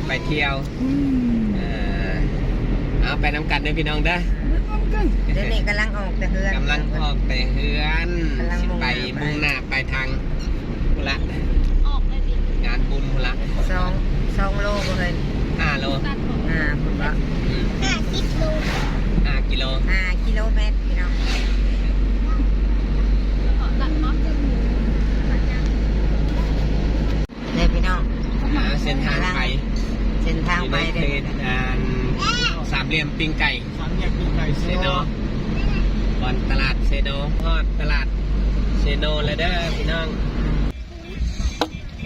ໄປທ່ຽວ ອືມ ເອີ ເອົາ ໄປນຳກັນເດີພີ່ນ້ອງເດີ. ດຽວນີ້ກຳລັງອອກແຕ່ເຮືອນ ກຳລັງອອກແຕ່ເຮືອນ ກຳລັງ ຊິໄປ ມຸ່ງໜ້າໄປທາງພຸ້ນລະ ອອກໄດ້ຕິ ງານບຸນພຸ້ນລະ. ສອງ ສອງໂລບໍ່ເຮີ້ຍ? ຫ້າໂລ ຫ້າພຸ້ນບໍ? ອືມ ຫ້າສິບໂລ ຫ້າກິໂລ ຫ້າກິໂລແມັດພີ່ນ້ອງ. ນີ້ພີ່ນ້ອງ ອ່າ ເສັ້ນທາງໄປ ເສັ້ນທາງໄປເດີ ຢູ່ໃນເຂດ ອັນ ສາມຫຼ່ຽມປີ້ງໄກ່ ສາມຫຼ່ຽມປີ້ງໄກ່ເຊໂນ ບ່ອນຕະຫຼາດເຊໂນ ຮອດຕະຫຼາດເຊໂນແລ້ວເດີພີ່ນ້ອງ. ສ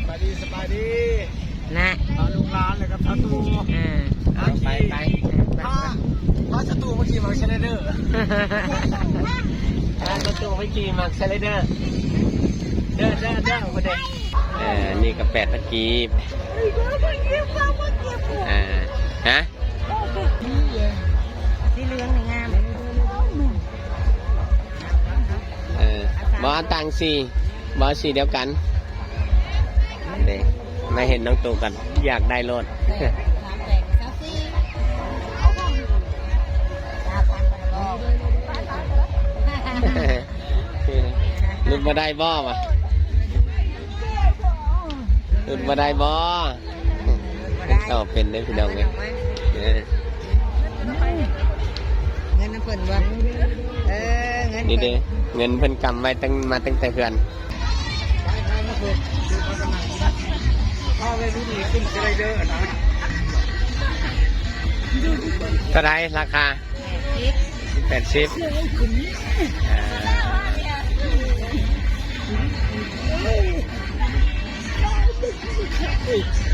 ະບາຍດີ ສະບາຍດີ ນະ ພາລູກຫຼານແລ້ວກໍພາຕູ້ ເອີ ໄປ ໄປ ພາ ພາສະຕູມາຂີ່ມັກສະໄລເດີ ພາສະຕູມາຂີ່ມັກສະໄລເດີ ເດີ ເດີ ເດີ ເດີ. ເອີ ນີ້ກໍແປດພັນກີບ ອ່າ ຮະ ສີເຫຼືອງນີ້ງາມ ເອີ ບໍ່ ເອົາຕ່າງສີ ບໍ່ ເອົາສີດຽວກັນ. ເດ້ ມາເຫັນນ້ອງໂຕກໍຢາກໄດ້ໂລດ. ຫຼຸດບໍ່ໄດ້ບໍ່ວະ? ຫຼຸດບໍ່ໄດ້ບໍ່? ເພິ່ນເຂົ້າເປັນເດ້ພີ່ນ້ອງເອີຍ. ເອີ ເງິນນຳເພິ່ນບໍ່? ເອີ ເງິນ ນີ້ເດ້ ເງິນເພິ່ນກຳໄວ້ຕັ້ງ ມາຕັ້ງແຕ່ເຮືອນ. ເທົ່າໃດລາຄາ? ແປດສິບ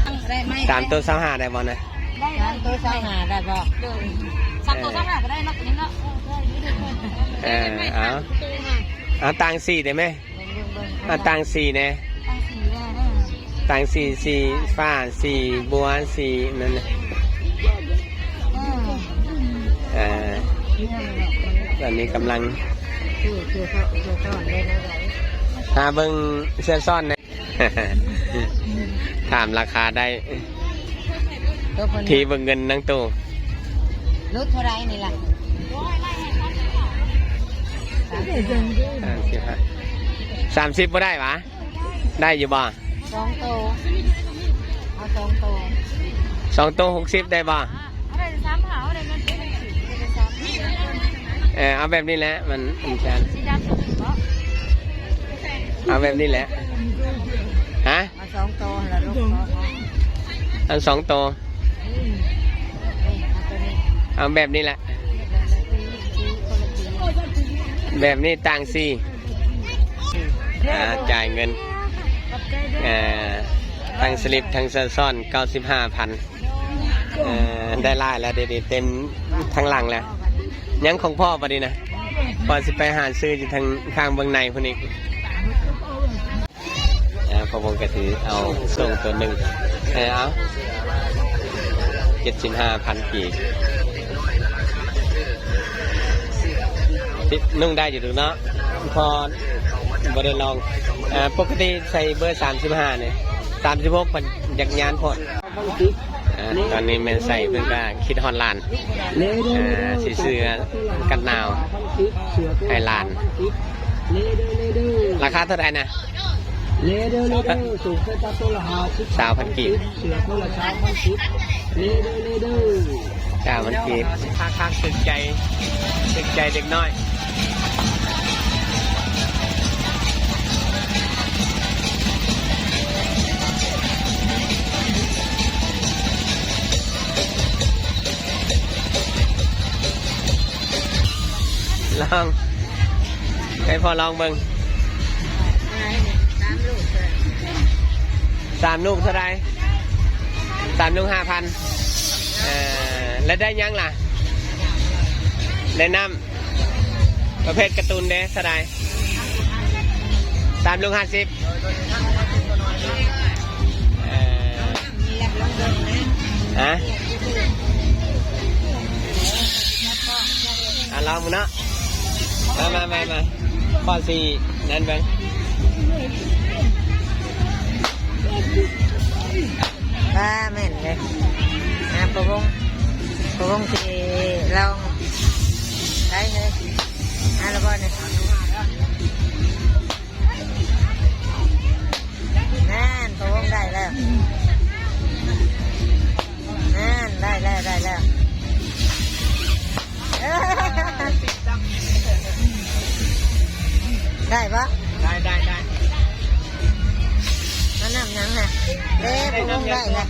ອ່າ ສາມໂຕຊາວຫ້າໄດ້ບໍ່ນະ? ໄດ້ ສາມໂຕຊາວຫ້າໄດ້ບໍ່? ໂດຍ ສາມໂຕຊາວຫ້າກໍໄດ້ເນາະ ຕົວນີ້ເນາະ. ເອີ ເອົາ ເອົາຕ່າງສີໄດ້ໄໝ? ເບິ່ງ ເບິ່ງ ເບິ່ງ ເອົາຕ່າງສີແດ່ ຕ່າງສີແດ່ເດີ ຕ່າງສີ ສີຟ້າ ສີບົວ ສີນັ້ນນະ. ເອີ ເອີ ຕອນນີ້ກຳລັງ ເສື້ອ ເສື້ອຊ້ອນ ເສື້ອຊ້ອນໄດ້ແນວໃດ? ຫາເບິ່ງເສື້ອຊ້ອນແດ່ ຖາມລາຄາໄດ້ ທີ່ເບິ່ງເງິນນາງໂຕ. ຫຼຸດເທົ່າໃດນີ້ລະ? ສາມສິບ ສາມສິບບໍ່ໄດ້ຫວາ? ໄດ້ຢູ່ບໍ່? ສອງໂຕ ເອົາສອງໂຕ ສອງໂຕຫົກສິບໄດ້ບໍ່? ເອົາໄດ້ສາມຫ້າ ເອົາໄດ້ເງິນ ເອີ ເອົາແບບນີ້ແຫຼະ ມັນ ມັນຊັ້ນ ສີດຳຕົວນີ້ບໍ? ເອົາແບບນີ້ແຫຼະ ຮະ? ເອົາສອງໂຕຫັ້ນລະລູກ ເອົາສອງໂຕ ເອົາແບບນີ້ແຫຼະ ແບບນີ້ຕ່າງສີ ອ່າ ຈ່າຍເງິນ ເອີ ທັງສະລິບ ທັງເສື້ອຊ້ອນ ເກົ້າສິບຫ້າພັນ. ເອີ ໄດ້ຫຼາຍແລ້ວ ເດ ເດ ເຕັມທັງຫຼັງແລ້ວ. ຍັງຂອງພໍ່ບັດນີ້ນະ ພໍ່ຊິໄປຫາຊື້ຢູ່ທາງຂ້າງເບື້ອງໃນພຸ້ນອີກ. ອ່າ ພໍ່ບົງກໍຖືເອົາສົ່ງຕົວໜຶ່ງ ເອີ ເອົາ ເຈັດສິບຫ້າພັນກີບ. ນຸ່ງໄດ້ຢູ່ດອກເນາະ ພໍບໍ່ໄດ້ລອງ. ເອີ ປົກກະຕິໃສ່ເບີສາມສິບຫ້ານີ້ ສາມສິບຫົກເພິ່ນຢາກຍານໂພດ. ອ່າ ຕອນນີ້ແມ່ນໃສ່ເພິ່ນກໍຄິດຮອດຫຼານ ອ່າ ຊິຊື້ກັນໜາວໃຫ້ຫຼານ. ລາຄາເທົ່າໃດນະ? ຊາວພັນກີບ ຊາວພັນກີບ ຄັກໆ ຖືກໃຈ ຖືກໃຈເດັກນ້ອຍ. ລອງ ໃຫ້ພໍ່ລອງເບິ່ງ ສາມລູກເທົ່າໃດ? ສາມລູກຫ້າພັນ. ເອີ ແລ້ວໄດ້ຫຍັງລະ? ໄດ້ນ້ຳ. ປະເພດກາຕູນເດ ເທົ່າໃດ? ສາມລູກຫ້າສິບ. ເອີ ຮະ? ອ່ະ ລອງເບິ່ງເນາະ. ມາ ມາ ມາ ມາ ຂໍຊິນັ້ນເບິ່ງ. ວ່າແມ່ນເດ້. ອ່າ ປະວົງ ປະວົງຊິລອງໄດ້ເລີຍ. ອ່າ ລະບໍ່ນີ້ ນັ້ນ ປະວົງໄດ້ແລ້ວ. ນັ້ນ ໄດ້ແລ້ວ ໄດ້ແລ້ວ. ໄດ້ບໍ່? ໄດ້ ໄດ້ ໄດ້. ເອົານ້ຳຫຍັງຫັ້ນ? ເດ້ ປະວົງໄດ້ລະ.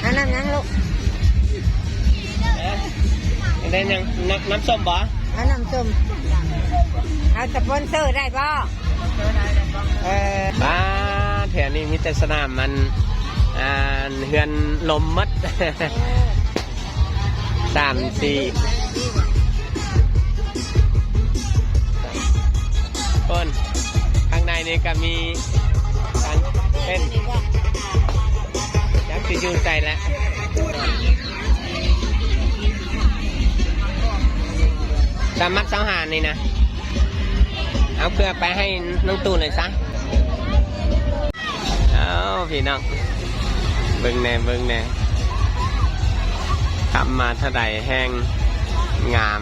ເອົານ້ຳຫຍັງລູກ? ເອີ ໄດ້ຫຍັງ? ນ້ຳ ນ້ຳສົ້ມບໍ່? ເອົານ້ຳສົ້ມ. ເອົາສະປອນເຊີໄດ້ບໍ່? ເອີ ບ້ານແຖວນີ້ມີແຕ່ສະໜາມ ອັນ ອ່າ ເຮືອນລົມໝົດ. ສາມ ສີ່ ຄົນ. ຂ້າງໃນນີ້ກໍມີການເຕັ້ນ ຈັກຊິຢູ່ໃສລະ. ສາມມັດຊາວຫ້ານີ້ນະ ເອົາເພື່ອໄປໃຫ້ນ້ອງຕູ້ໜ່ອຍຊະ. ເອົ້າ ພີ່ນ້ອງ ເບິ່ງແດ່ ເບິ່ງແດ່ ຄຳມາເທົ່າໃດແຮ່ງງາມ.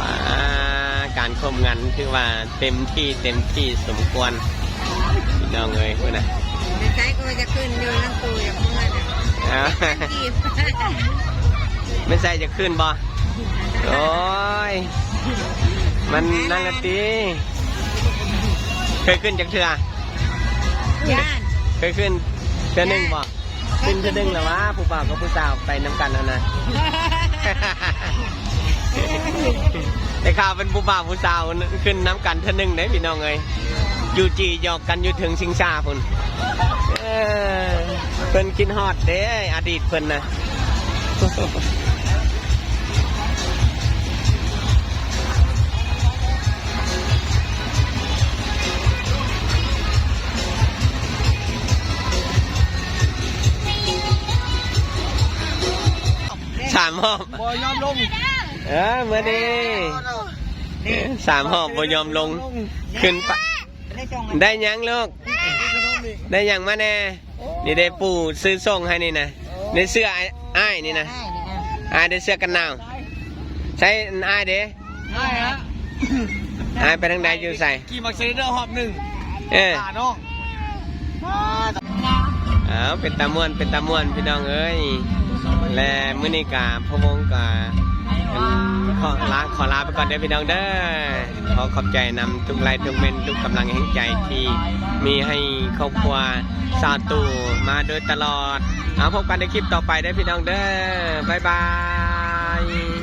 ອ່າ ການຄົບງັນຖືວ່າເຕັມທີ່ ເຕັມທີ່ສົມຄວນ ພີ່ນ້ອງເອີຍ. ພຸ້ນນະ ແມ່ໄຊກໍວ່າຈະຂຶ້ນຢູ່ນຳຕູ້ ຢາກເມືອນະ. ເອົ້າ ແມ່ໄຊຈະຂຶ້ນບໍ່? ໂອ້ຍ ມັນນັ້ນລະຕິ. ເຄີຍຂຶ້ນຈັກເທື່ອ? ຢ້ານ. ເຄີຍຂຶ້ນເທື່ອໜຶ່ງບໍ່? ຂຶ້ນເທື່ອໜຶ່ງແລ້ວຫວາ ຜູ້ບ່າວກັບຜູ້ສາວໄປນຳກັນຫັ້ນນະ. ໄດ້ຂ່າວເປັນຜູ້ບ່າວຜູ້ສາວຂຶ້ນນຳກັນເທື່ອໜຶ່ງເດ້ ພີ່ນ້ອງເອີຍ. ຈູຈີຢອກກັນຢູ່ເທິງຊິງຊາພຸ້ນ. ເອີ ເພິ່ນຄິດຮອດເດ້ ອະດີດເພິ່ນນະ. ສາມຮອບ ບໍ່ຍອມລົງ. ເອີ ມື້ນີ້ ສາມຮອບບໍ່ຍອມລົງ. ຂຶ້ນປະ ໄດ້ຫຍັງລູກ? ໄດ້ຫຍັງມາແດ່? ນີ້ເດ້ ປູ່ຊື້ສົ່ງໃຫ້ນີ້ນະ. ໂອ້ ໃນເສື້ອອ້າຍ ອ້າຍນີ້ນະ. ອ້າຍນີ້ ອ້າຍ ອ້າຍໄດ້ເສື້ອກັນໜາວ. ໃຊ້ອ້າຍເດ້? ອ້າຍຮະ? ອ້າຍໄປທາງໃດ ຢູ່ໃສ? ຂີ່ມັກເຊເດີຮອບໜຶ່ງ. ເອີ ຫານ້ອງ. ອ້າວ ເປັນຕາມ່ວນ ເປັນຕາມ່ວນ ພີ່ນ້ອງເອີຍ. ແລະ ມື້ນີ້ກະພວກວົງກະ ອັນ ຂໍລາ ຂໍລາໄປກ່ອນເດີ ພີ່ນ້ອງເດີ. ຂໍຂອບໃຈນຳທຸກໄລ້ທຸກເມັນ ທຸກກຳລັງແຮງໃຈທີ່ມີໃຫ້ຄອບຄົວຊາວຕູ່ມາໂດຍຕະຫຼອດ. ເອົາ ພົບກັນໃນຄລິບຕໍ່ໄປເດີ ພີ່ນ້ອງເດີ. ບາຍບາຍ.